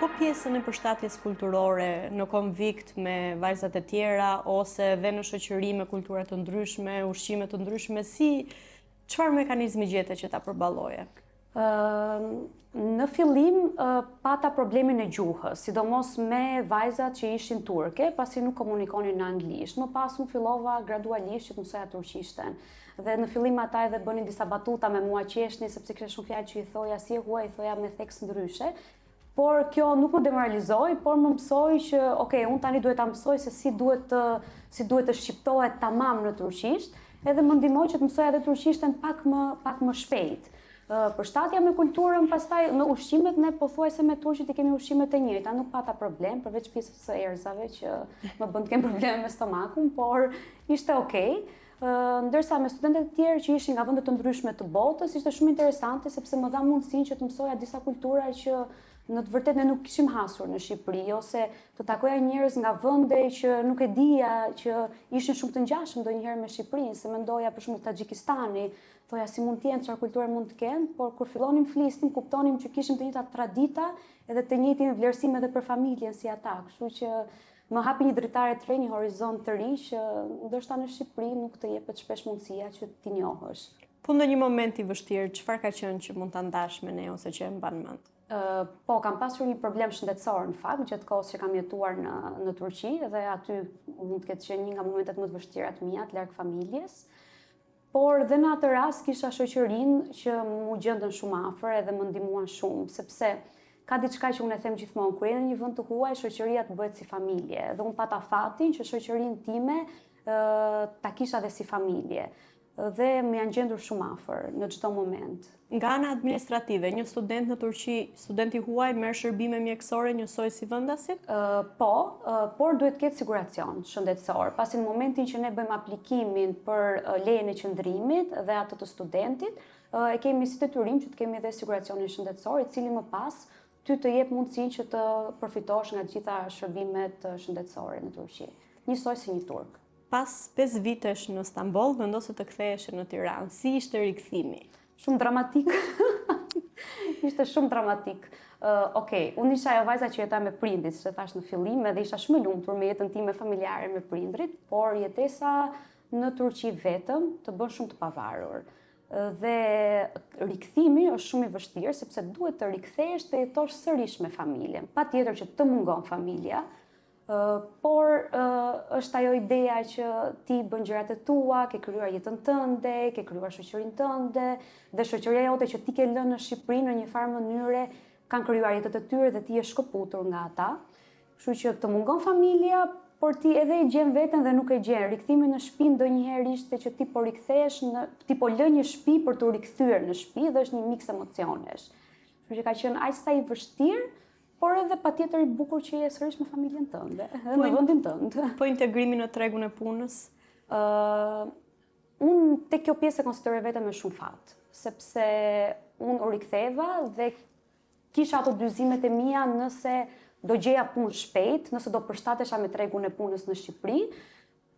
Po pjesën e përshtatjes kulturore në konvikt me vajzat e tjera ose dhe në shoqëri me kultura të ndryshme, ushqime të ndryshme, si çfarë mekanizmi gjete që ta përballoje? Në fillim pata problemin e gjuhës, sidomos me vajzat që ishin turke, pasi nuk komunikonin në anglisht. Më pas unë fillova gradualisht që të mësoja turqishten. Dhe në fillim ata edhe bënin disa batuta me mua qeshnin, sepse kishte shumë fjalë që i thoja si e huaj, i thoja me theks ndryshe. Por kjo nuk më demoralizoi, por më mësoi që, ok, unë tani duhet ta mësoj se si duhet të si duhet të shqiptohet tamam në turqisht, edhe më ndihmoi që të mësoja edhe turqishten pak më pak më shpejt. Përshtatja me kulturën, pastaj me ushqimet, ne pothuajse me turqit i kemi ushqimet e njëjta, nuk pata problem, përveç pjesës së erëzave që më bën të kem probleme me stomakun, por ishte okay. Ndërsa me studentët e tjerë që ishin nga vende të ndryshme të botës, ishte shumë interesante sepse më dha mundësinë që të mësoja disa kultura që në të vërtetë ne nuk kishim hasur në Shqipëri ose të takoja njerëz nga vende që nuk e dija që ishin shumë të ngjashëm ndonjëherë me Shqipërinë, se mendoja për shembull Taxhikistani, thoja si mund të jenë, çfarë kulture mund të kenë, por kur fillonim flisnim, kuptonim që kishim të njëjtat tradita edhe të njëjtin vlerësim edhe për familjen si ata, kështu që Më hapi një dritare të re, një horizont të ri që ndoshta në Shqipëri nuk të jepet shpesh mundësia që t'i njohësh. Po ndonjë moment i vështirë, çfarë ka qenë që mund ta ndash me ne ose që e mban mend? Uh, po, kam pasur një problem shëndetësor në fakt gjatë kohës që kam jetuar në në Turqi dhe aty mund të ketë qenë një nga momentet më të vështira të miat, larg familjes. Por dhe në atë rast kisha shoqërinë që m'u gjendën shumë afër edhe më ndihmuan shumë, sepse ka diçka që unë e them gjithmonë, kur je në një vend të huaj, shoqëria të bëhet si familje. Dhe unë pata fatin që shoqërinë time ta kisha dhe si familje. Dhe më janë gjendur shumë afër në çdo moment. Nga ana administrative, një student në Turqi, student i huaj merr shërbime mjekësore njësoj si vendasit? Po, por duhet të ketë siguracion shëndetësor, pasi në momentin që ne bëjmë aplikimin për lejen e qëndrimit dhe atë të studentit, e kemi si detyrim që të kemi edhe siguracionin shëndetësor, i cili më pas ty të jep mundësinë që të përfitosh nga të gjitha shërbimet shëndetësore në Turqi, njësoj si një turk. Pas 5 vitesh në Stamboll, vendose të ktheheshe në Tiranë. Si ishte rikthimi? Shumë dramatik. ishte shumë dramatik. Uh, ok, unë isha ajo vajza që jetoja me prindrit, siç e thashë në fillim, edhe isha shumë e lumtur me jetën time familjare me prindrit, por jetesa në Turqi vetëm të bën shumë të pavarur. Dhe rikthimi është shumë i vështirë sepse duhet të rikthehesh të jetosh sërish me familjen. Patjetër që të mungon familja, Por është ajo ideja që ti bën gjërat e tua, ke krijuar jetën tënde, ke krijuar shoqërinë tënde dhe shoqëria jote që ti ke lënë në Shqipëri në një farë mënyre kanë krijuar jetët e tyre dhe ti je shkëputur nga ata. Kështu që të mungon familja, por ti edhe e gjen veten dhe nuk e gjen. Rikthimi në shtëpi ndonjëherë ishte që ti po rikthehesh në ti po lë një shtëpi për t'u rikthyer në shtëpi dhe është një miks emocionesh. Kështu që ka qenë aq sa i vështirë, Por edhe patjetër i bukur që je sërish me familjen tënde, edhe po në vendin tënd. Po integrimi në tregun e punës? Ë uh, unë te kjo pjesë e konsideroj veten me shumë fat, sepse unë u riktheva dhe kisha ato dyzimet e mia nëse do gjeja punë shpejt, nëse do përshtatesha me tregun e punës në Shqipëri,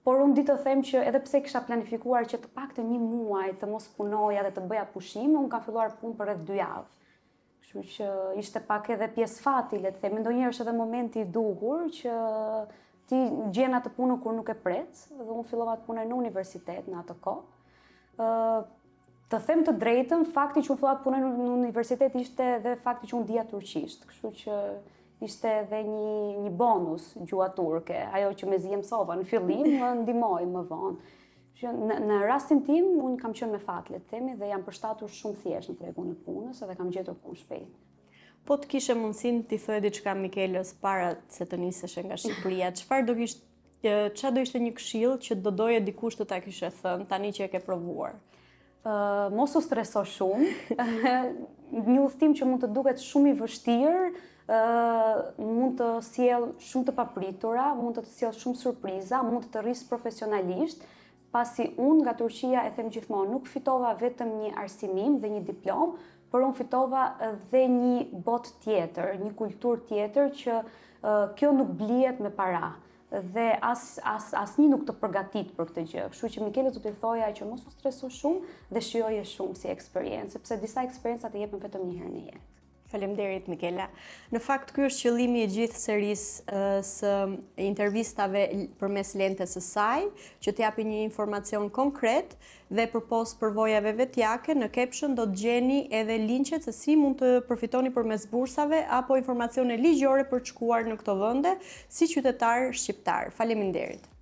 por unë di të them që edhe pse kisha planifikuar që të paktën një muaj të mos punoja dhe të bëja pushime, unë kam filluar punë për rreth dy javë. Kështu që ishte pak edhe pjesë fati, le të themi, ndonjëherë është edhe momenti i duhur që ti gjen atë punën kur nuk e pret, dhe unë fillova të punoj në universitet në atë kohë. Ë të them të drejtën, fakti që unë fillova të punoj në universitet ishte edhe fakti që unë dija turqisht, kështu që ishte edhe një një bonus gjuha turke, ajo që mezi e mësova në fillim më ndihmoi më vonë. Që në, në rastin tim, unë kam qenë me fat, le të themi, dhe jam përshtatur shumë thjesht në tregun e punës edhe kam gjetur punë shpejt. Po të kishe mundësinë t'i thoje diçka Mikelës para se të niseshe nga Shqipëria, çfarë do kishte çfarë do ishte një këshillë që do doje dikush të ta kishte thënë tani që e ke provuar? Uh, mos u streso shumë. një udhëtim që mund të duket shumë i vështirë, uh, mund të sjellë shumë të papritura, mund të të sjellë shumë surpriza, mund të të rrisë profesionalisht, pasi unë nga Turqia e them gjithmonë, nuk fitova vetëm një arsimim dhe një diplomë, por unë fitova dhe një botë tjetër, një kulturë tjetër që uh, kjo nuk blihet me para dhe as as asnjë nuk të përgatit për këtë gjë. Kështu që Mikelës do t'i thoja që mos u streso shumë dhe shijoje shumë si eksperiencë, sepse disa eksperienca të jepen vetëm një herë në jetë. Faleminderit Mikela. Në fakt ky është qëllimi i gjithë serisë së intervistave përmes lentes së saj, që të japi një informacion konkret dhe përpos përvojave vetjake në caption do të gjeni edhe linqet se si mund të përfitoni përmes bursave apo informacione ligjore për të shkuar në këto vende si qytetar shqiptar. Faleminderit.